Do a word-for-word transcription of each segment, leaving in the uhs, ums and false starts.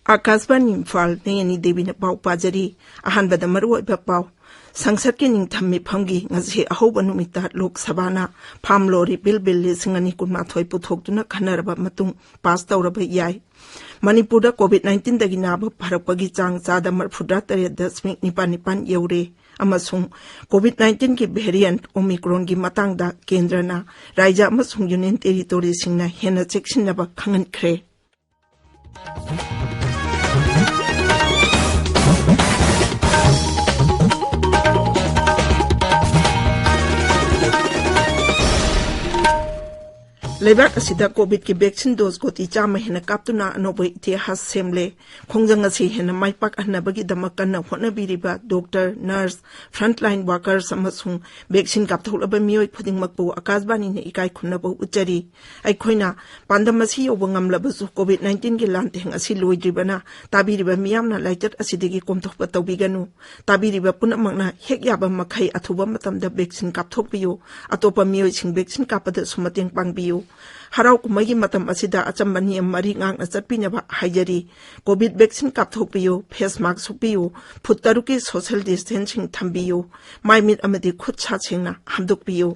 ꯑꯥꯀꯥꯁꯕꯥꯅꯤ ꯏꯝꯐꯥꯜ, ꯅꯦꯅꯤ ꯗꯦꯕꯤꯅ ꯄꯥꯎ ꯄꯥꯖꯔꯤ꯫ ꯑꯍꯥꯟꯕꯗ ꯃꯔꯨꯑꯣꯏꯕ ꯄꯥꯎ꯫ ꯁꯪꯁꯠꯀꯤ ꯅꯤꯡꯊꯝ ꯃꯤꯐꯝꯒꯤ ꯉꯁꯤ ꯑꯍꯧꯕ ꯅꯨꯃꯤꯠꯇ ꯂꯣꯛ ꯁꯚꯥꯅ ꯐꯥꯔꯝ ꯂꯣ ꯔꯤꯄꯤꯜ ꯕꯤꯜ ꯂꯤꯁꯤꯡ ꯑꯅꯤ ꯀꯨꯟꯃꯥꯊꯣꯏ ꯄꯨꯊꯣꯛꯇꯨꯅ ꯈꯟꯅꯔꯕ ꯃꯇꯨꯡ ꯄꯥꯁ ꯇꯧꯔꯕ ꯌꯥꯏ꯫ ꯃꯅꯤꯄꯨꯔꯗ ꯀꯣꯚꯤꯗ ꯅꯥꯏꯟꯇꯤꯟꯗꯒꯤ ꯅꯥꯕ ꯐꯔꯛꯄꯒꯤ ꯆꯥꯡ ꯆꯥꯗ ꯃꯔꯤꯐꯨꯇꯔꯥ ꯇꯔꯦꯠ ꯗꯁꯃꯤꯛ ꯅꯤꯄꯥꯜ ꯅꯤꯄꯥꯜ ꯌꯧꯔꯦ ꯑꯃꯁꯨꯡ ꯀꯣꯚꯤꯗ ꯅꯥꯏꯟꯇꯤꯟꯒꯤ ꯚꯦꯔꯤꯌꯦꯟꯠ ꯑꯣꯃꯤꯀ꯭ꯔꯣꯟꯒꯤ ꯃꯇꯥꯡꯗ ꯀꯦꯟꯗ꯭ꯔꯅ ꯔꯥꯏꯖ꯭ꯌ ꯑꯃꯁꯨꯡ ꯌꯨꯅꯤꯌꯟ ꯇꯦꯔꯤꯇꯣꯔꯤꯁꯤꯡꯅ ꯍꯦꯟꯅ ꯆꯦꯛꯁꯤꯟꯅꯕ ꯈꯪꯍꯟꯈ꯭ꯔꯦ꯫ ꯂꯩꯕꯥꯛ ꯑꯁꯤꯗ ꯀꯣꯚꯤꯗꯀꯤ ꯚꯦꯛꯁꯤꯟ ꯗꯣꯁ ꯀꯣꯇꯤ ꯆꯥꯝꯃ ꯍꯦꯟꯅ ꯀꯥꯞꯇꯨꯅ ꯑꯅꯧꯕ ꯏꯇꯤꯍꯥꯁ ꯁꯦꯝꯂꯦ꯫ ꯈꯣꯡꯖꯪ ꯑꯁꯤ ꯍꯦꯟꯅ ꯃꯥꯏ ꯄꯥꯛꯍꯟꯅꯕꯒꯤꯗꯃꯛ ꯀꯟꯅ ꯍꯣꯠꯅꯕꯤꯔꯤꯕ ꯗꯣꯛꯇꯔ, ꯅꯔꯁ, ꯐ꯭ꯔꯟꯠꯂꯥꯏꯟ ꯋꯥꯔꯀꯔꯁ ꯑꯃꯁꯨꯡ ꯚꯦꯛꯁꯤꯟ ꯀꯥꯞꯊꯣꯛꯂꯕ ꯃꯤꯑꯣꯏ ꯈꯨꯗꯤꯡꯃꯛꯄꯨ ꯑꯥꯀꯥꯁꯕꯥꯅꯤꯅ ꯏꯀꯥꯏ ꯈꯨꯝꯅꯕ ꯎꯠꯆꯔꯤ꯫ ꯑꯩꯈꯣꯏꯅ ꯄꯥꯟꯗꯝ ꯑꯁꯤ ꯌꯧꯕ ꯉꯝꯂꯕꯁꯨ ꯀꯣꯚꯤꯗ ꯅꯥꯏꯟꯇꯤꯟꯒꯤ ꯂꯥꯟꯊꯦꯡ ꯑꯁꯤ ꯂꯣꯏꯗ꯭ꯔꯤꯕꯅ ꯇꯥꯕꯤꯔꯤꯕ ꯃꯤꯌꯥꯝꯅ ꯂꯥꯏꯆꯠ ꯑꯁꯤꯗꯒꯤ ꯀꯣꯝꯊꯣꯛꯄ ꯇꯧꯕꯤꯒꯅꯨ꯫ ꯇꯥꯕꯤꯔꯤꯕ ꯄꯨꯝꯅꯃꯛꯅ ꯍꯦꯛ ꯌꯥꯕ ꯃꯈꯩ ꯑꯊꯨꯕ ꯃꯇꯝꯗ ꯚꯦꯛꯁꯤꯟ ꯀꯥꯞꯊꯣꯛꯄꯤꯌꯨ꯫ ꯑꯇꯣꯞꯄ ꯃꯤꯑꯣꯏꯁꯤꯡ ꯚꯦꯛꯁꯤꯟ ꯀꯥꯞꯄꯗꯁꯨ ꯃꯇꯦꯡ ꯄꯥꯡꯕꯤꯌꯨ꯫ ꯍꯔꯥꯎ ꯀꯨꯝꯍꯩꯒꯤ ꯃꯇꯝ ꯑꯁꯤꯗ ꯑꯆꯝꯕ ꯅꯤꯌꯝ ꯃꯔꯤ ꯉꯥꯛꯅ ꯆꯠꯄꯤꯅꯕ ꯍꯥꯏꯖꯔꯤ꯫ ꯀꯣꯚꯤꯗ ꯚꯦꯛꯁꯤꯟ ꯀꯥꯞꯊꯣꯛꯄꯤꯌꯨ, ꯐꯦꯁ ꯃꯥꯁꯛ ꯎꯞꯄꯤꯌꯨ, ꯐꯨꯠ ꯇꯔꯨꯛꯀꯤ ꯁꯣꯁꯤꯌꯦꯜ ꯗꯤꯁꯇꯦꯟꯁꯤꯡ ꯊꯝꯕꯤꯌꯨ, ꯃꯥꯏ ꯃꯤꯠ ꯑꯃꯗꯤ ꯈꯨꯠ ꯁꯥ ꯁꯦꯡꯅ ꯍꯥꯝꯗꯣꯛꯄꯤꯌꯨ꯫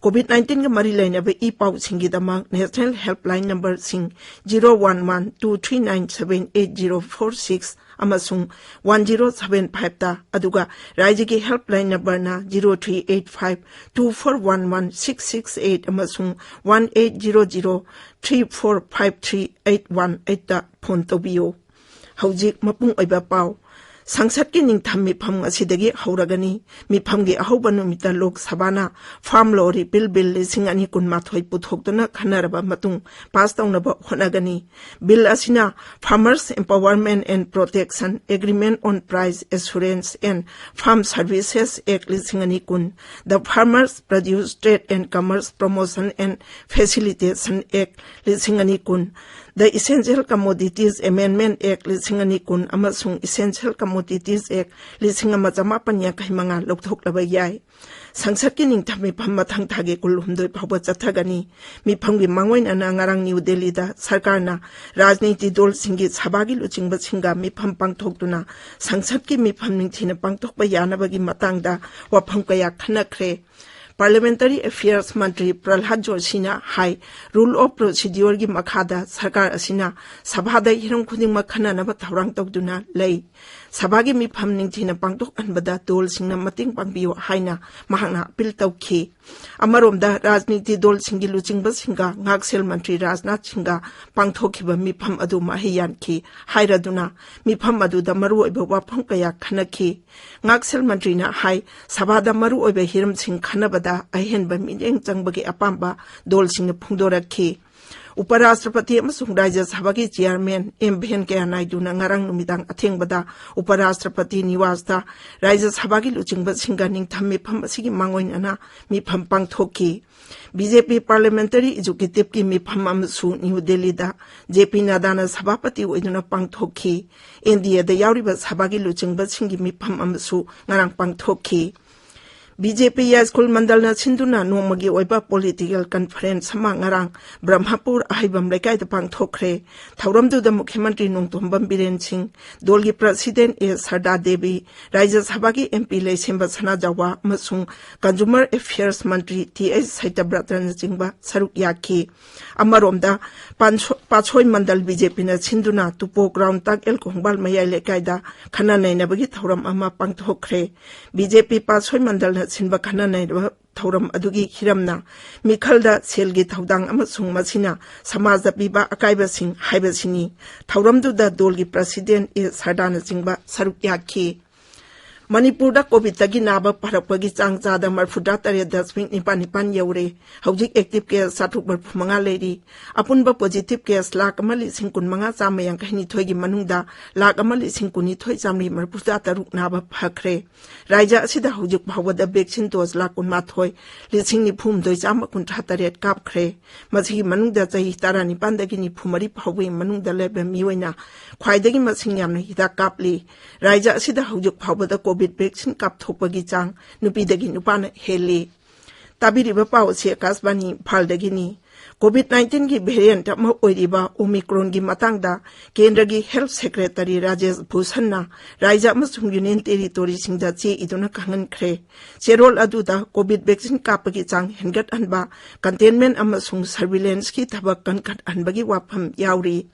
ꯀꯣꯚꯤꯗ ꯅꯥꯏꯟꯇꯤꯟꯒ ꯃꯔꯤ ꯂꯩꯅꯕ ꯏ ꯄꯥꯎꯁꯤꯡꯒꯤꯗꯃꯛ ꯅꯦꯁꯅꯦꯜ ꯍꯦꯜꯞꯂꯥꯏꯟ ꯅꯝꯕꯔꯁꯤꯡ zero one one two three nine seven eight zero four six ꯑꯃꯁꯨꯡ ꯋꯥꯟ ꯖꯤꯔꯣ ꯁꯚꯦꯟ ꯐꯥꯏꯚꯇ, ꯑꯗꯨꯒ ꯔꯥꯏꯖ꯭ꯌꯒꯤ ꯍꯦꯜꯞꯂꯥꯏꯟ ꯅꯝꯕꯔꯅ zero three eight five two four one one six six eight ꯑꯃꯁꯨꯡ one eight zero zero three four five three eight one ꯑꯩꯠꯇ phone ꯇꯧꯕꯤꯌꯨ꯫ ꯍꯧꯖꯤꯛ ꯃꯄꯨꯡ ꯑꯣꯏꯕ ꯄꯥꯎ꯫ ꯁꯪꯁꯠꯀꯤ ꯅꯤꯡꯊꯝ ꯃꯤꯐꯝ ꯉꯁꯤꯗꯒꯤ ꯍꯧꯔꯒꯅꯤ꯫ ꯃꯤꯐꯝꯒꯤ ꯑꯍꯧꯕ ꯅꯨꯃꯤꯠꯇ ꯂꯣꯛ ꯁꯚꯥꯅ ꯐꯥꯔꯝ ꯂꯣ ꯔꯤꯄꯤꯜ ꯕꯤꯜ ꯂꯤꯁꯤꯡ ꯑꯅꯤ ꯀꯨꯟꯃꯥꯊꯣꯏ ꯄꯨꯊꯣꯛꯇꯨꯅ ꯈꯟꯅꯔꯕ ꯃꯇꯨꯡ ꯄꯥꯁ ꯇꯧꯅꯕ ꯍꯣꯠꯅꯒꯅꯤ꯫ ꯕꯤꯜ ꯑꯁꯤꯅ Farmers Empowerment and Protection, Agreement on Price Assurance and Farm Services Act ꯂꯤꯁꯤꯡ ꯑꯅꯤ ꯀꯨꯟ, The Farmers Produce Trade and Commerce Promotion and Facilitation Act ꯂꯤꯁꯤꯡ ꯑꯅꯤ ꯀꯨꯟ, The Essential Commodities Amendment Act ꯂꯤꯁꯤꯡ ꯑꯅꯤ ꯀꯨꯟ ꯑꯃꯁꯨꯡ Essential Commodities Act ꯂꯤꯁꯤꯡ ꯑꯃ ꯆꯃꯥꯄꯟ ꯌꯥꯡꯈꯩ ꯃꯉꯥ ꯂꯧꯊꯣꯛꯂꯕ ꯌꯥꯏ꯫ ꯁꯪꯁꯠꯀꯤ ꯅꯤꯡꯊꯝ ꯃꯤꯐꯝ ꯃꯊꯪ ꯊꯥꯒꯤ ꯀꯨꯟꯍꯨꯝꯗꯣꯏ ꯐꯥꯎꯕ ꯆꯠꯊꯒꯅꯤ꯫ ꯃꯤꯐꯝꯒꯤ ꯃꯥꯡꯑꯣꯏꯅꯅ ꯉꯔꯥꯡ ꯅ꯭ꯌꯨ ꯗꯦꯜꯂꯤꯗ ꯁꯔꯀꯥꯔꯅ ꯔꯥꯖꯅꯤꯇꯤ ꯗꯣꯜꯁꯤꯡꯒꯤ ꯁꯚꯥꯒꯤ ꯂꯨꯆꯤꯡꯕꯁꯤꯡꯒ ꯃꯤꯐꯝ ꯄꯥꯡꯊꯣꯛꯇꯨꯅ ꯁꯪꯁꯠꯀꯤ ꯃꯤꯐꯝ ꯅꯤꯡꯊꯤꯅ ꯄꯥꯡꯊꯣꯛꯄ ꯌꯥꯅꯕꯒꯤ ꯃꯇꯥꯡꯗ ꯋꯥꯐꯝ ꯀꯌꯥ ꯈꯟꯅꯈ꯭ꯔꯦ꯫ Parliamentary Affairs Mantri Prahlad ꯖꯣꯁꯤꯅ high, Rule of Procedure ꯒꯤ ꯃꯈꯥꯗ ꯁꯔꯀꯥꯔ ꯑꯁꯤꯅ ꯁꯚꯥꯗ ꯍꯤꯔꯝ ꯈꯨꯗꯤꯡꯃꯛ ꯈꯟꯅꯅꯕ ꯊꯧꯔꯥꯡ ꯇꯧꯗꯨꯅ ꯂꯩ꯫ ꯁꯚꯥꯒꯤ ꯃꯤꯐꯝ ꯅꯤꯡꯊꯤꯅ ꯄꯥꯡꯊꯣꯛꯍꯟꯕꯗ ꯗꯣꯜꯁꯤꯡꯅ ꯃꯇꯦꯡ ꯄꯥꯡꯕꯤꯌꯨ ꯍꯥꯏꯅ ꯃꯍꯥꯛꯅ ꯑꯄꯤꯜ ꯇꯧꯈꯤ꯫ ꯑꯃꯔꯣꯝꯗ, ꯔꯥꯖꯅꯤꯇꯤ ꯗꯣꯜꯁꯤꯡꯒꯤ ꯂꯨꯆꯤꯡꯕꯁꯤꯡꯒ ꯉꯥꯛꯁꯦꯜ ꯃꯟꯇ꯭ꯔꯤ ꯔꯥꯖꯅꯥꯊ ꯁꯤꯡꯒ ꯄꯥꯡꯊꯣꯛꯈꯤꯕ ꯃꯤꯐꯝ ꯑꯗꯨ ꯃꯍꯩ ꯌꯥꯟꯈꯤ ꯍꯥꯏꯔꯗꯨꯅ ꯃꯤꯐꯝ ꯑꯗꯨꯗ ꯃꯔꯨꯑꯣꯏꯕ ꯋꯥꯐꯝ ꯀꯌꯥ ꯈꯟꯅꯈꯤ꯫ ꯉꯥꯛꯁꯦꯜ ꯃꯟꯇ꯭ꯔꯤꯅ ꯍꯥꯏ, ꯁꯚꯥꯗ ꯃꯔꯨꯑꯣꯏꯕ ꯍꯤꯔꯝꯁꯤꯡ ꯈꯟꯅꯕꯗ ꯑꯍꯦꯟꯕ ꯃꯤꯠꯌꯦꯡ ꯆꯪꯕꯒꯤ ꯑꯄꯥꯝꯕ ꯗꯣꯜꯁꯤꯡꯅ ꯐꯣꯡꯗꯣꯔꯛꯈꯤ꯫ ꯎꯄꯔꯥꯁꯇ꯭ꯔꯄꯇꯤ ꯑꯃꯁꯨꯡ ꯔꯥꯖ꯭ꯌ ꯁꯚꯥꯒꯤ ꯆꯤꯌꯥꯔꯃꯦꯟ ꯑꯦꯝ ꯚꯦꯟꯀꯌꯥ ꯅꯥꯏꯗꯨꯅ ꯉꯔꯥꯡ ꯅꯨꯃꯤꯗꯥꯡ ꯑꯊꯦꯡꯕꯗ ꯎꯄꯔꯥꯁꯇ꯭ꯔꯄꯇꯤ ꯅꯤꯋꯥꯁꯇ ꯔꯥꯖ꯭ꯌ ꯁꯚꯥꯒꯤ ꯂꯨꯆꯤꯡꯕꯁꯤꯡꯒ ꯅꯤꯡꯊꯝ ꯃꯤꯐꯝ ꯑꯁꯤꯒꯤ ꯃꯥꯡꯑꯣꯏꯅꯅ ꯃꯤꯐꯝ ꯄꯥꯡꯊꯣꯛꯈꯤ꯫ ꯕꯤ ꯖꯦ ꯄꯤ Parliamentary Executive ꯀꯤ ꯃꯤꯐꯝ ꯑꯃꯁꯨ ꯅ꯭ꯌꯨ ꯗꯦꯜꯂꯤꯗ ꯖꯦ ꯄꯤ ꯅꯗꯥꯅ ꯁꯚꯥꯄꯇꯤ ꯑꯣꯏꯗꯨꯅ ꯄꯥꯡꯊꯣꯛꯈꯤ꯫ ꯑꯦꯟ ꯗꯤ ꯑꯦꯗ ꯌꯥꯎꯔꯤꯕ ꯁꯚꯥꯒꯤ ꯂꯨꯆꯤꯡꯕꯁꯤꯡꯒꯤ ꯃꯤꯐꯝ ꯑꯃꯁꯨ ꯉꯔꯥꯡ ꯄꯥꯡꯊꯣꯛꯈꯤ꯫ ꯕꯤ ꯖꯦ ꯄꯤ ꯌꯥꯏꯁ꯭ꯀꯨꯜ ꯃꯟꯗꯜꯅ ꯁꯤꯟꯗꯨꯅ ꯅꯣꯡꯃꯒꯤ ꯑꯣꯏꯕ political conference ꯑꯃ ꯉꯔꯥꯡ ꯕ꯭ꯔꯍ꯭ꯃꯄꯨꯔ ꯑꯍꯩꯕꯝ ꯂꯩꯀꯥꯏꯗ ꯄꯥꯡꯊꯣꯛꯈ꯭ꯔꯦ꯫ ꯊꯧꯔꯝꯗꯨꯗ ꯃꯨꯈ꯭ꯌ ꯃꯟꯇ꯭ꯔꯤ ꯅꯣꯡꯊꯣꯝꯕꯝ ꯕꯤꯔꯦꯟ ꯁꯤꯡ, ꯗꯣꯜꯒꯤ president ꯑꯦ ꯁꯔꯗꯥ ꯗꯦꯕꯤ, ꯔꯥꯖ꯭ꯌ ꯁꯚꯥꯒꯤ ꯑꯦꯝ ꯄꯤ ꯂꯩꯁꯦꯝꯕ ꯁꯅꯥꯖꯥꯎꯕ ꯑꯃꯁꯨꯡ Consumer Affairs ꯃꯟꯇ꯭ꯔꯤ ꯇꯤ ꯑꯩꯆ ꯁꯇ꯭ꯌꯕ꯭ꯔꯇꯅꯆꯤꯡꯕ ꯁꯔꯨꯛ ꯌꯥꯈꯤ꯫ ꯑꯃꯔꯣꯝꯗ, ꯄꯥꯟꯁꯣ-, ꯄꯥꯠꯁꯣꯏ ꯃꯟꯗꯜ ꯕꯤ ꯖꯦ ꯄꯤꯅ ꯁꯤꯟꯗꯨꯅ ꯇꯨꯄꯣꯛ ꯒ꯭ꯔꯥꯎꯟ ꯇꯥꯛ ꯑꯦꯜ ꯀꯣꯡꯕꯥꯜ ꯃꯌꯥꯏ ꯂꯩꯀꯥꯏꯗ ꯈꯟꯅ ꯅꯩꯅꯕꯒꯤ ꯊꯧꯔꯝ ꯑꯃ ꯄꯥꯡꯊꯣꯛꯈ꯭ꯔꯦ꯫ ꯕꯤ ꯖꯦ ꯄꯤ ꯄꯥꯠꯁꯣꯏ ꯃꯟꯗꯜꯅ ꯁꯤꯟꯕ ꯈꯟꯅ ꯅꯩꯅꯕ ꯊꯧꯔꯝ ꯑꯗꯨꯒꯤ ꯍꯤꯔꯝꯅ ꯃꯤꯈꯜꯗ ꯁꯦꯜꯒꯤ ꯊꯧꯗꯥꯡ ꯑꯃꯁꯨꯡ ꯃꯁꯤꯅ ꯁꯃꯥꯖꯗ ꯄꯤꯕ ꯑꯀꯥꯏꯕꯁꯤꯡ ꯍꯥꯏꯕꯁꯤꯅꯤ꯫ ꯊꯧꯔꯝꯗꯨꯗ ꯗꯣꯜꯒꯤ president ꯑꯦ ꯁꯔꯗꯥꯅꯆꯤꯡꯕ ꯁꯔꯨꯛ ꯌꯥꯈꯤ꯫ ꯃꯅꯤꯄꯨꯔꯗ ꯀꯣꯚꯤꯗꯇꯒꯤ ꯅꯥꯕ ꯐꯔꯛꯄꯒꯤ ꯆꯥꯡ ꯆꯥꯗ ꯃꯔꯤꯐꯨꯇꯔꯦꯠ ꯗꯁꯃꯤꯛ ꯅꯤꯄꯥꯜ ꯅꯤꯄꯥꯜ ꯌꯧꯔꯦ꯫ ꯍꯧꯖꯤꯛ ꯑꯦꯛꯇꯤꯚ ꯀꯦꯁ ꯆꯥꯇ꯭ꯔꯨꯛ ꯃꯔꯤꯐꯨ ꯃꯉꯥ ꯂꯩꯔꯤ꯫ ꯑꯄꯨꯟꯕ ꯄꯣꯖꯤꯇꯤꯚ ꯀꯦꯁ ꯂꯥꯈ ꯑꯃ ꯂꯤꯁꯤꯡ ꯀꯨꯟ ꯃꯉꯥ ꯆꯥꯝꯃ ꯌꯥꯡꯈꯩ ꯅꯤꯊꯣꯏꯒꯤ ꯃꯅꯨꯡꯗ ꯂꯥꯈ ꯑꯃ ꯂꯤꯁꯤꯡ ꯀꯨꯟꯅꯤꯊꯣꯏ ꯆꯥꯝꯃꯔꯤ ꯃꯔꯤꯐꯨꯇꯔꯨꯛ ꯅꯥꯕ ꯐꯈ꯭ꯔꯦ꯫ ꯔꯥꯖ꯭ꯌ ꯑꯁꯤꯗ ꯍꯧꯖꯤꯛ ꯐꯥꯎꯕꯗ ꯚꯦꯛꯁꯤꯟ ꯗꯣꯁ ꯂꯥꯈ ꯀꯨꯟꯃꯥꯊꯣꯏ ꯂꯤꯁꯤꯡ ꯅꯤꯐꯨ ꯍꯨꯝꯗꯣꯏ ꯆꯥꯝꯃ ꯀꯨꯟꯊ꯭ꯔꯥ ꯇꯔꯦꯠ ꯀꯥꯞꯈ꯭ꯔꯦ꯫ ꯃꯁꯤꯒꯤ ꯃꯅꯨꯡꯗ ꯆꯍꯤ ꯇꯔꯥꯅꯤꯄꯥꯟꯗꯒꯤ ꯅꯤꯐꯨ ꯃꯔꯤ ꯐꯥꯎꯕꯒꯤ ꯃꯅꯨꯡꯗ ꯂꯩꯕ ꯃꯤꯑꯣꯏꯅ ꯈ꯭ꯋꯥꯏꯗꯒꯤ ꯃꯁꯤꯡ ꯌꯥꯝꯅ ꯍꯤꯗꯥꯛ ꯀꯥꯞꯂꯤ꯫ ꯔꯥꯖ꯭ꯌ ꯑꯁꯤꯗ ꯍꯧꯖꯤꯛ ꯐꯥꯎꯕꯗ ꯀꯣꯚꯤꯗ ꯚꯦꯛꯁꯤꯟ ꯀꯥꯞꯊꯣꯛꯄꯒꯤ ꯆꯥꯡ ꯅꯨꯄꯤꯗꯒꯤ ꯅꯨꯄꯥꯅ ꯍꯦꯜꯂꯤ꯫ ꯇꯥꯕꯤꯔꯤꯕ ꯄꯥꯎ ꯑꯁꯤ ꯑꯀꯥꯁꯕꯥꯅꯤ ꯏꯝꯐꯥꯜꯗꯒꯤꯅꯤ꯫ ꯀꯣꯚꯤꯗ ꯅꯥꯏꯟꯇꯤꯟꯒꯤ ꯚꯦꯔꯤꯌꯦꯟꯠ ꯑꯃ ꯑꯣꯏꯔꯤꯕ ꯑꯣꯃꯤꯀ꯭ꯔꯣꯟꯒꯤ ꯃꯇꯥꯡꯗ ꯀꯦꯟꯗ꯭ꯔꯒꯤ ꯍꯦꯜꯊ ꯁꯦꯀ꯭ꯔꯦꯇꯔꯤ ꯔꯥꯖꯦꯁ ꯚꯨꯁꯟꯅ ꯔꯥꯖ꯭ꯌ ꯑꯃꯁꯨꯡ ꯌꯨꯅꯤꯌꯟ ꯇꯦꯔꯤꯇꯣꯔꯤꯁꯤꯡꯗ ꯆꯦ ꯏꯗꯨꯅ ꯈꯪꯍꯟꯈ꯭ꯔꯦ꯫ ꯆꯦꯔꯣꯜ ꯑꯗꯨꯗ ꯀꯣꯚꯤꯗ ꯚꯦꯛꯁꯤꯟ ꯀꯥꯞꯄꯒꯤ ꯆꯥꯡ ꯍꯦꯟꯒꯠꯍꯟꯕ, ꯀꯟꯇꯦꯟꯃꯦꯟꯠ ꯑꯃꯁꯨꯡ ꯁꯔꯚꯤꯂꯦꯟꯁꯀꯤ ꯊꯕꯛ ꯀꯟꯈꯠꯍꯟꯕꯒꯤ ꯋꯥꯐꯝ ꯌꯥꯎꯔꯤ꯫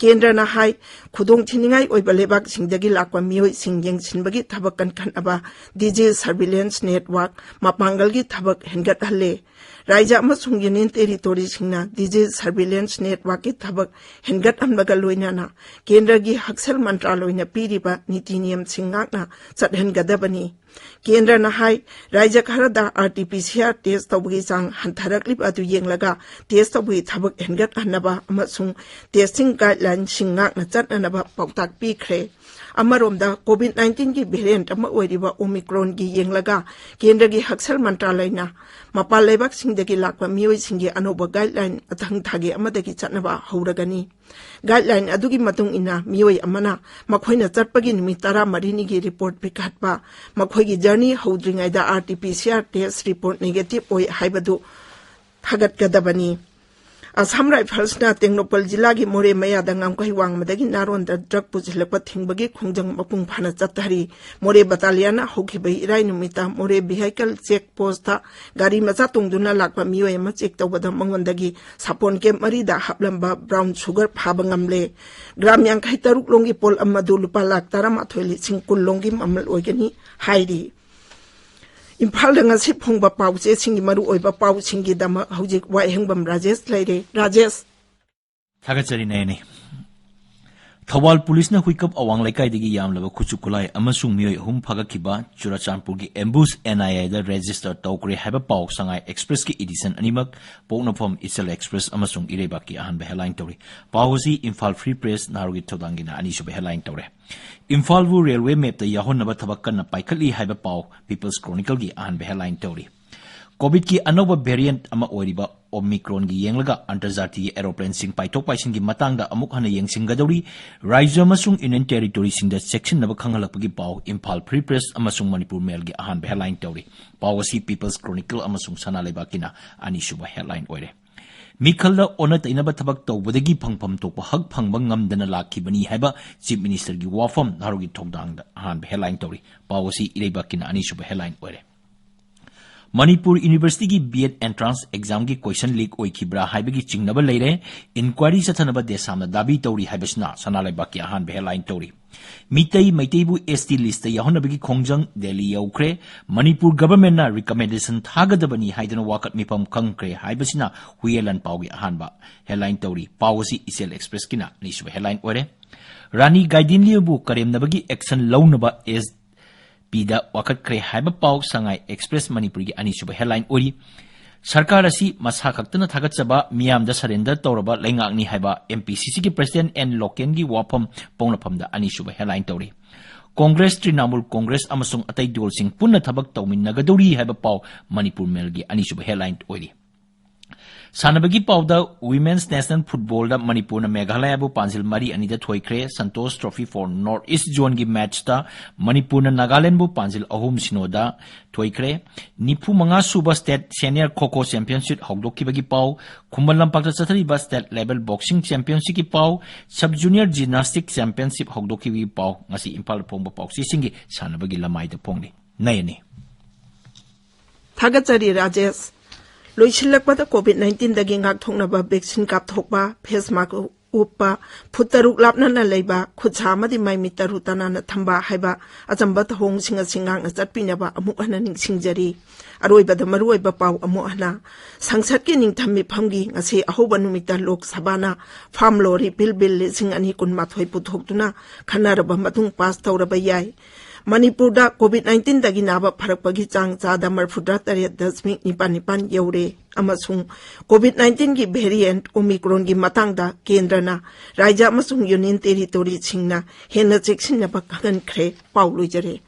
ꯀꯦꯟꯗ꯭ꯔꯅ ꯍꯥꯏ, ꯈꯨꯗꯣꯡꯊꯤꯅꯤꯡꯉꯥꯏ ꯑꯣꯏꯕ ꯂꯩꯕꯥꯛꯁꯤꯡꯗꯒꯤ ꯂꯥꯛꯄ ꯃꯤꯑꯣꯏꯁꯤꯡ ꯌꯦꯡꯁꯤꯟꯕꯒꯤ ꯊꯕꯛ ꯀꯟꯈꯠꯅꯕ ꯗꯤꯖꯤꯁ ꯁꯔꯚꯤꯂꯦꯟꯁ ꯅꯦꯠꯋꯥꯔꯛ ꯃꯄꯥꯡꯒꯜꯒꯤ ꯊꯕꯛ ꯍꯦꯟꯒꯠꯍꯜꯂꯦ꯫ ꯔꯥꯖ꯭ꯌ ꯑꯃꯁꯨꯡ ꯌꯨꯅꯤꯌꯟ ꯇꯦꯔꯤꯇꯣꯔꯤꯁꯤꯡꯅ ꯗꯤꯖꯤꯁ ꯁꯔꯚꯤꯂꯦꯟꯁ ꯅꯦꯠꯋꯥꯔꯛꯀꯤ ꯊꯕꯛ ꯍꯦꯟꯒꯠꯍꯟꯕꯒ ꯂꯣꯏꯅꯅ ꯀꯦꯟꯗ꯭ꯔꯒꯤ ꯍꯛꯁꯦꯜ ꯃꯟꯇ꯭ꯔꯥꯂꯣꯏꯅ ꯄꯤꯔꯤꯕ ꯅꯤꯇꯤ ꯅꯤꯌꯝꯁꯤꯡ ꯉꯥꯛꯅ ꯆꯠꯍꯟꯒꯗꯕꯅꯤ꯫ ꯀꯦꯟꯗ꯭ꯔꯅ ꯍꯥꯏ, ꯔꯥꯖ꯭ꯌ ꯈꯔꯗ R T P C R test ꯇꯧꯕꯒꯤ ꯆꯥꯡ ꯍꯟꯊꯔꯛꯂꯤꯕ ꯑꯗꯨ ꯌꯦꯡꯂꯒ ꯇꯦꯁ ꯇꯧꯕꯒꯤ ꯊꯕꯛ ꯍꯦꯟꯒꯠꯍꯟꯅꯕ ꯑꯃꯁꯨꯡ ꯇꯦꯁꯇꯤꯡ ꯒꯥꯏꯗꯂꯥꯏꯟꯁꯤꯡ ꯉꯥꯛꯅ ꯆꯠꯅꯅꯕ ꯄꯥꯎꯇꯥꯛ ꯄꯤꯈ꯭ꯔꯦ꯫ ꯑꯃꯔꯣꯝꯗ, ꯀꯣꯚꯤꯗ ꯅꯥꯏꯟꯇꯤꯟꯒꯤ ꯚꯦꯔꯤꯌꯦꯟꯠ ꯑꯃ ꯑꯣꯏꯔꯤꯕ ꯑꯣꯃꯤꯀ꯭ꯔꯣꯟꯒꯤ ꯌꯦꯡꯂꯒ ꯀꯦꯟꯗ꯭ꯔꯒꯤ ꯍꯛꯁꯦꯜ ꯃꯟꯇ꯭ꯔꯥꯂꯌꯅ ꯃꯄꯥꯟ ꯂꯩꯕꯥꯛꯁꯤꯡꯗꯒꯤ ꯂꯥꯛꯄ ꯃꯤꯑꯣꯏꯁꯤꯡꯒꯤ ꯑꯅꯧꯕ ꯒꯥꯏꯗꯂꯥꯏꯟ ꯃꯊꯪ ꯊꯥꯒꯤ ꯑꯃꯗꯒꯤ ꯆꯠꯅꯕ ꯍꯧꯔꯒꯅꯤ꯫ ꯒꯥꯏꯗꯂꯥꯏꯟ ꯑꯗꯨꯒꯤ ꯃꯇꯨꯡ ꯏꯟꯅ ꯃꯤꯑꯣꯏ ꯑꯃꯅ ꯃꯈꯣꯏꯅ ꯆꯠꯄꯒꯤ ꯅꯨꯃꯤꯠ ꯇꯔꯥꯃꯔꯤꯅꯤꯒꯤ ꯔꯤꯄꯣꯔꯠ ꯄꯤꯈꯠꯄ, ꯃꯈꯣꯏꯒꯤ ꯖꯔꯅꯤ ꯍꯧꯗ꯭ꯔꯤꯉꯩꯗ R T P C R test report negative ꯑꯣꯏ ꯍꯥꯏꯕꯗꯨ ꯊꯥꯒꯠꯀꯗꯕꯅꯤ꯫ ꯑꯁꯥꯝ ꯔꯥꯏꯐꯜꯁꯅ ꯇꯦꯡꯅꯧꯄꯜ ꯖꯤꯂꯥꯒꯤ ꯃꯣꯔꯦ ꯃꯌꯥꯗ ꯉꯝꯈꯩ ꯋꯥꯡꯃꯗꯒꯤ ꯅꯥꯔꯣꯟꯗ ꯗ꯭ꯔꯒ ꯄꯨꯁꯤꯜꯂꯛꯄ ꯊꯤꯡꯕꯒꯤ ꯈꯣꯡꯖꯪ ꯃꯄꯨꯡ ꯐꯥꯅ ꯆꯠꯊꯔꯤ꯫ ꯃꯣꯔꯦ ꯕꯇꯥꯂꯤꯌꯟꯅ ꯍꯧꯈꯤꯕ ꯏꯔꯥꯏ ꯅꯨꯃꯤꯠꯇ ꯃꯣꯔꯦ ꯚꯤꯍꯥꯏꯀꯜ ꯆꯦꯛ ꯄꯣꯁꯇ ꯒꯥꯔꯤ ꯃꯆꯥ ꯇꯣꯡꯗꯨꯅ ꯂꯥꯛꯄ ꯃꯤꯑꯣꯏ ꯑꯃ ꯆꯦꯛ ꯇꯧꯕꯗ ꯃꯉꯣꯟꯗꯒꯤ ꯁꯥꯄꯣꯟ ꯀꯦꯞ ꯃꯔꯤꯗ ꯍꯥꯞꯂꯝꯕ ꯕ꯭ꯔꯥꯎꯟ ꯁꯨꯒꯔ ꯐꯥꯕ ꯉꯝꯂꯦ꯫ ꯒ꯭ꯔꯥꯝ ꯌꯥꯡꯈꯩ ꯇꯔꯨꯛ ꯂꯣꯝꯒꯤ ꯄꯣꯠ ꯑꯃꯗꯨ ꯂꯨꯄꯥ ꯂꯥꯈ ꯇꯔꯥꯃꯥꯊꯣꯏ ꯂꯤꯁꯤꯡ ꯀꯨꯟ ꯂꯣꯝꯒꯤ ꯃꯃꯜ ꯑꯣꯏꯒꯅꯤ ꯍꯥꯏꯔꯤ꯫ ꯏꯝꯐꯥꯜꯗ ꯉꯁꯤ ꯐꯣꯡꯕ ꯄꯥꯎ ꯆꯦꯁꯤꯡꯒꯤ ꯃꯔꯨꯑꯣꯏꯕ ꯄꯥꯎꯁꯤꯡꯒꯤꯗꯃꯛ ꯍꯧꯖꯤꯛ ꯋꯥꯍꯦꯡꯕꯝ ꯔꯥꯖꯦꯁ ꯂꯩꯔꯦ꯫ ꯔꯥꯖꯦꯁ꯫ ꯊꯥꯒꯠꯆꯔꯤ ꯅꯌꯅꯤ꯫ ꯊꯧꯕꯥꯜ ꯄꯨꯂꯤꯁꯅ ꯍꯨꯏꯀꯞ ꯑꯋꯥꯡ ꯂꯩꯀꯥꯏꯗꯒꯤ ꯌꯥꯝꯂꯕ ꯈꯨꯠꯁꯨ ꯈꯨꯠꯂꯥꯏ ꯑꯃꯁꯨꯡ ꯃꯤꯑꯣꯏ ꯑꯍꯨꯝ ꯐꯥꯒꯠꯈꯤꯕ ꯆꯨꯔꯆꯥꯟꯄꯨꯔꯒꯤ ambush N I A register ꯇꯧꯈ꯭ꯔꯦ ꯍꯥꯏꯕ ꯄꯥꯎ ꯁꯉꯥꯏ ꯑꯦꯛꯁꯄ꯭ꯔꯦꯁꯀꯤ ꯏꯗꯤꯁꯟ ꯑꯅꯤꯃꯛ, ꯄꯣꯛꯅꯐꯝ, ꯏꯆꯜ ꯑꯦꯛꯁꯄ꯭ꯔꯦꯁ ꯑꯃꯁꯨꯡ ꯏꯔꯩꯕꯥꯛꯀꯤ ꯑꯍꯥꯟꯕ ꯍꯦꯗꯂꯥꯏꯟ ꯇꯧꯔꯤ꯫ ꯄꯥꯎ ꯑꯁꯤ ꯏꯝꯐꯥꯜ ꯐ꯭ꯔꯤ ꯄ꯭ꯔꯦꯁ ꯅꯍꯥꯔꯣꯜꯒꯤ ꯊꯧꯗꯥꯡꯒꯤꯅ ꯑꯅꯤꯁꯨꯕ ꯍꯦꯗꯂꯥꯏꯟ ꯇꯧꯔꯦ꯫ ꯏꯝꯐꯥꯜꯕꯨ ꯔꯦꯜꯋꯦ ꯃꯦꯞꯇ ꯌꯥꯎꯍꯟꯅꯕ ꯊꯕꯛ ꯀꯟꯅ ꯄꯥꯏꯈꯠꯂꯤ ꯍꯥꯏꯕ ꯄꯥꯎ ꯄꯤꯄꯜꯁ ꯀ꯭ꯔꯣꯅꯤꯀꯜꯒꯤ ꯑꯍꯥꯟꯕ ꯍꯦꯗꯂꯥꯏꯟ ꯇꯧꯔꯤ꯫ ꯀꯣꯚꯤꯗꯀꯤ ꯑꯅꯧꯕ ꯚꯦꯔꯤꯌꯦꯟꯠ ꯑꯃ ꯑꯣꯏꯔꯤꯕ ꯑꯣꯃꯤꯀ꯭ꯔꯣꯟꯒꯤ ꯌꯦꯡꯂꯒ ꯑꯟꯇꯔꯖꯥꯇꯤꯒꯤ ꯑꯦꯔꯣꯄ꯭ꯂꯦꯟꯁꯤꯡ ꯄꯥꯏꯊꯣꯛ ꯄꯥꯏꯁꯤꯟꯒꯤ ꯃꯇꯥꯡꯗ ꯑꯃꯨꯛ ꯍꯟꯅ ꯌꯦꯡꯁꯤꯟꯒꯗꯧꯔꯤ꯫ ꯔꯥꯖ꯭ꯌ ꯑꯃꯁꯨꯡ ꯌꯨꯅꯤꯌꯟ ꯇꯦꯔꯤꯇꯣꯔꯤꯁꯤꯡꯗ ꯆꯦꯛꯁꯤꯟꯅꯕ ꯈꯪꯍꯜꯂꯛꯄꯒꯤ ꯄꯥꯎ ꯏꯝꯐꯥꯜ ꯐ꯭ꯔꯤ ꯄ꯭ꯔꯦꯁ ꯑꯃꯁꯨꯡ ꯃꯅꯤꯄꯨꯔ ꯃꯦꯜꯒꯤ ꯑꯍꯥꯟꯕ ꯍꯦꯗꯂꯥꯏꯟ ꯇꯧꯔꯤ꯫ ꯄꯥꯎ ꯑꯁꯤ ꯄꯤꯄꯜꯁ ꯀ꯭ꯔꯣꯅꯤꯀꯜ ꯑꯃꯁꯨꯡ ꯁꯅꯥ ꯂꯩꯕꯥꯛꯀꯤꯅ ꯑꯅꯤꯁꯨꯕ ꯍꯦꯗꯂꯥꯏꯟ ꯑꯣꯏꯔꯦ꯫ ꯃꯤꯈꯜꯗ ꯑꯣꯟꯅ ꯇꯩꯅꯕ ꯊꯕꯛ ꯇꯧꯕꯗꯒꯤ ꯐꯪꯐꯝ ꯊꯣꯛꯄ ꯍꯛ ꯐꯪꯕ ꯉꯝꯗꯅ ꯂꯥꯛꯈꯤꯕꯅꯤ ꯍꯥꯏꯕ ꯆꯤꯐ ꯃꯤꯅꯤꯁꯇꯔꯒꯤ ꯋꯥꯐꯝ ꯅꯍꯥꯔꯣꯜꯒꯤ ꯊꯧꯗꯥꯡꯗ ꯑꯍꯥꯟꯕ ꯍꯦꯗꯂꯥꯏꯟ ꯇꯧꯔꯤ꯫ ꯄꯥꯎ ꯑꯁꯤ ꯏꯔꯩꯕꯥꯛꯀꯤꯅ ꯑꯅꯤꯁꯨꯕ ꯍꯦꯗꯂꯥꯏꯟ ꯑꯣꯏꯔꯦ꯫ ꯃꯅꯤꯄꯨꯔ ꯌꯨꯅꯤꯚꯔꯁꯤꯇꯤꯒꯤ ꯕꯤ ꯑꯦꯗ ꯑꯦꯟꯇ꯭ꯔꯥꯟꯁ ꯑꯦꯛꯖꯥꯝꯒꯤ ꯀꯣꯏꯁꯟ ꯂꯤꯛ ꯑꯣꯏꯈꯤꯕ꯭ꯔꯥ ꯍꯥꯏꯕꯒꯤ ꯆꯤꯡꯅꯕ ꯂꯩꯔꯦ꯫ ꯏꯟꯀ꯭ꯋꯥꯏꯔꯤ ꯆꯠꯊꯅꯕ ꯗꯦꯁꯥꯝꯅ ꯗꯥꯕꯤ ꯇꯧꯔꯤ ꯍꯥꯏꯕꯁꯤꯅ ꯁꯅꯥ ꯂꯩꯕꯥꯛꯀꯤ ꯑꯍꯥꯟꯕ ꯍꯦꯗꯂꯥꯏꯟ ꯇꯧꯔꯤ꯫ ꯃꯤꯇꯩ ꯃꯩꯇꯩꯕꯨ ꯑꯦꯁ ꯇꯤ ꯂꯤꯁꯇ ꯌꯥꯎꯍꯟꯅꯕꯒꯤ ꯈꯣꯡꯖꯪ ꯗꯦꯜꯂꯤ ꯌꯧꯈ꯭ꯔꯦ꯫ ꯃꯅꯤꯄꯨꯔ ꯒꯚꯔꯟꯃꯦꯟꯠꯅ ꯔꯤꯀꯃꯦꯟꯗꯦꯁꯟ ꯊꯥꯒꯗꯕꯅꯤ ꯍꯥꯏꯗꯨꯅ ꯋꯥꯀꯠ ꯃꯤꯐꯝ ꯈꯪꯈ꯭ꯔꯦ ꯍꯥꯏꯕꯁꯤꯅ ꯍꯨꯏꯌꯦꯟ ꯂꯥꯟꯄꯥꯎꯒꯤ ꯑꯍꯥꯟꯕ ꯍꯦꯗꯂꯥꯏꯟ ꯇꯧꯔꯤ꯫ ꯄꯥꯎ ꯑꯁꯤ ꯏꯆꯦꯜ ꯑꯦꯛꯁꯄ꯭ꯔꯦꯁꯀꯤꯅ ꯑꯅꯤꯁꯨꯕ ꯍꯦꯗꯂꯥꯏꯟ ꯑꯣꯏꯔꯦ꯫ ꯔꯥꯅꯤ ꯒꯥꯏꯗꯤꯟꯂꯤꯎꯕꯨ ꯀꯔꯦꯝꯅꯕꯒꯤ ꯑꯦꯛꯁꯟ ꯂꯧꯅꯕ ꯑꯦꯁ ꯄꯤꯗ ꯋꯥꯀꯠꯈ꯭ꯔꯦ ꯍꯥꯏꯕ ꯄꯥꯎ ꯁꯉꯥꯏ ꯑꯦꯛꯁꯄ꯭ꯔꯦꯁ ꯃꯅꯤꯄꯨꯔꯒꯤ ꯑꯅꯤꯁꯨꯕ ꯍꯦꯗꯂꯥꯏꯟ ꯑꯣꯏꯔꯤ꯫ ꯁꯔꯀꯥꯔ ꯑꯁꯤ ꯃꯁꯥ ꯈꯛꯇꯅ ꯊꯥꯒꯠꯆꯕ, ꯃꯤꯌꯥꯝꯗ ꯁꯔꯦꯟꯗꯔ ꯇꯧꯔꯕ ꯂꯩꯉꯥꯛꯅꯤ ꯍꯥꯏꯕ ꯑꯦꯝ ꯄꯤ ꯁꯤ ꯁꯤꯒꯤ ꯄ꯭ꯔꯁꯤꯗꯦꯟꯠ ꯑꯦꯟ ꯂꯣꯀꯦꯟꯒꯤ ꯋꯥꯐꯝ ꯄꯣꯛꯅꯐꯝꯗ ꯑꯅꯤꯁꯨꯕ ꯍꯦꯗꯂꯥꯏꯟ ꯇꯧꯔꯤ꯫ ꯀꯣꯡꯒ꯭ꯔꯦꯁ, ꯇ꯭ꯔꯤꯅꯥꯃꯨꯜ ꯀꯣꯡꯒ꯭ꯔꯦꯁ ꯑꯃꯁꯨꯡ ꯑꯇꯩ ꯗꯣꯜꯁꯤꯡ ꯄꯨꯟꯅ ꯊꯕꯛ ꯇꯧꯃꯤꯟꯅꯒꯗꯧꯔꯤ ꯍꯥꯏꯕ ꯄꯥꯎ ꯃꯅꯤꯄꯨꯔ ꯃꯦꯜꯒꯤ ꯑꯅꯤꯁꯨꯕ ꯍꯦꯗꯂꯥꯏꯟ ꯑꯣꯏꯔꯤ꯫ ꯁꯥꯟꯅꯕꯒꯤ ꯄꯥꯎꯗ, ꯋꯤꯃꯦꯟꯁ ꯅꯦꯁꯅꯦꯜ ꯐꯨꯠꯕꯣꯜꯗ ꯃꯅꯤꯄꯨꯔꯅ ꯃꯦꯘꯥꯂꯌꯕꯨ ꯄꯥꯟꯖꯤꯜ ꯃꯔꯤ ꯑꯅꯤꯗ ꯊꯣꯏꯈ꯭ꯔꯦ꯫ Santosh trophy for north east ꯖꯣꯟꯒꯤ ꯃꯦꯠꯆꯇ ꯃꯅꯤꯄꯨꯔꯅ ꯅꯥꯒꯥꯂꯦꯟꯕꯨ ꯄꯥꯟꯖꯤꯜ ꯑꯍꯨꯝ ꯁꯤꯅꯣꯗ ꯊꯣꯏꯈ꯭ꯔꯦ꯫ ꯅꯤꯐꯨ ꯃꯉꯥ ꯁꯨꯕ ꯁ꯭ꯇꯦꯠ ꯁꯦꯅꯤꯌꯔ ꯈꯣ ꯈꯣ ꯆꯦꯝꯄꯤꯌꯟꯁꯤꯞ ꯍꯧꯗꯣꯛꯈꯤꯕꯒꯤ ꯄꯥꯎ, ꯈꯨꯃꯟ ꯂꯝꯄꯥꯛꯇ ꯆꯠꯊꯔꯤꯕ ꯁ꯭ꯇꯦꯠ ꯂꯦꯚꯦꯜ ꯕꯣꯛꯁꯤꯡ ꯆꯦꯝꯄꯤꯌꯟꯁꯤꯞꯀꯤ ꯄꯥꯎ, ꯁꯕ ꯖꯨꯅꯤꯌꯔ ꯖꯤꯝꯅꯥꯁꯇꯤꯛ ꯆꯦꯝꯄꯤꯌꯟꯁꯤꯞ ꯍꯧꯗꯣꯛꯈꯤꯕꯒꯤ ꯄꯥꯎ, ꯉꯁꯤ ꯏꯝꯐꯥꯜꯗ ꯐꯣꯡꯕ ꯄꯥꯎꯆꯦꯁꯤꯡꯒꯤ ꯁꯥꯟꯅꯕꯒꯤ ꯂꯃꯥꯏꯗ ꯐꯣꯡꯂꯤ꯫ ꯅꯌꯅꯤ꯫ ꯊꯥꯒꯠꯆꯔꯤ ꯔꯥꯖꯦꯁ꯫ ꯂꯣꯏꯁꯤꯜꯂꯛꯄꯗ ꯀꯣꯚꯤꯗ ꯅꯥꯏꯟꯇꯤꯟꯗꯒꯤ ꯉꯥꯛꯊꯣꯛꯅꯕ ꯚꯦꯛꯁꯤꯟ ꯀꯥꯞꯊꯣꯛꯄ, ꯐꯦꯁ ꯃꯥꯁꯛ ꯎꯞꯄ, ꯐꯨꯠ ꯇꯔꯨꯛ ꯂꯥꯞꯅꯅ ꯂꯩꯕ, ꯈꯨꯠꯁꯥ ꯑꯃꯗꯤ ꯃꯥꯏꯃꯤꯠ ꯇꯔꯨ ꯇꯅꯥꯟꯅ ꯊꯝꯕ ꯍꯥꯏꯕ ꯑꯆꯝꯕ ꯊꯧꯑꯣꯡꯁꯤꯡ ꯑꯁꯤ ꯉꯥꯛꯅ ꯆꯠꯄꯤꯅꯕ ꯑꯃꯨꯛ ꯍꯟꯅ ꯅꯤꯡꯁꯤꯡꯖꯔꯤ꯫ ꯑꯔꯣꯏꯕꯗ ꯃꯔꯨꯑꯣꯏꯕ ꯄꯥꯎ ꯑꯃꯨꯛ ꯍꯟꯅ꯫ ꯁꯪꯁꯠꯀꯤ ꯅꯤꯡꯊꯝ ꯃꯤꯐꯝꯒꯤ ꯉꯁꯤ ꯑꯍꯧꯕ ꯅꯨꯃꯤꯠꯇ ꯂꯣꯛ ꯁꯚꯥꯅ ꯐꯥꯔꯝ ꯂꯣ ꯔꯤꯄꯤꯜ ꯕꯤꯜ ꯂꯤꯁꯤꯡ ꯑꯅꯤ ꯀꯨꯟꯃꯥꯊꯣꯏ ꯄꯨꯊꯣꯛꯇꯨꯅ ꯈꯟꯅꯔꯕ ꯃꯇꯨꯡ ꯄꯥꯁ ꯇꯧꯔꯕ ꯌꯥꯏ꯫ ꯃꯅꯤꯄꯨꯔꯗ ꯀꯣꯚꯤꯗ ꯅꯥꯏꯟꯇꯤꯟꯗꯒꯤ ꯅꯥꯕ ꯐꯔꯛꯄꯒꯤ ꯆꯥꯡ ꯆꯥꯗ ꯃꯔꯤꯐꯨꯇꯔꯥ ꯇꯔꯦꯠ ꯗꯁꯃꯤꯛ ꯅꯤꯄꯥꯜ ꯅꯤꯄꯥꯜ ꯌꯧꯔꯦ꯫ ꯑꯃꯁꯨꯡ ꯀꯣꯚꯤꯗ ꯅꯥꯏꯟꯇꯤꯟꯒꯤ ꯚꯦꯔꯤꯌꯦꯟꯠ ꯑꯣꯃꯤꯀ꯭ꯔꯣꯟꯒꯤ ꯃꯇꯥꯡꯗ ꯀꯦꯟꯗ꯭ꯔꯅ ꯔꯥꯏꯖ꯭ꯌ ꯑꯃꯁꯨꯡ ꯌꯨꯅꯤꯌꯟ ꯇꯦꯔꯤꯇꯣꯔꯤꯁꯤꯡꯅ ꯍꯦꯟꯅ ꯆꯦꯛꯁꯤꯟꯅꯕ ꯈꯪꯍꯟꯈ꯭ꯔꯦ꯫ ꯄꯥꯎ ꯂꯣꯏꯖꯔꯦ꯫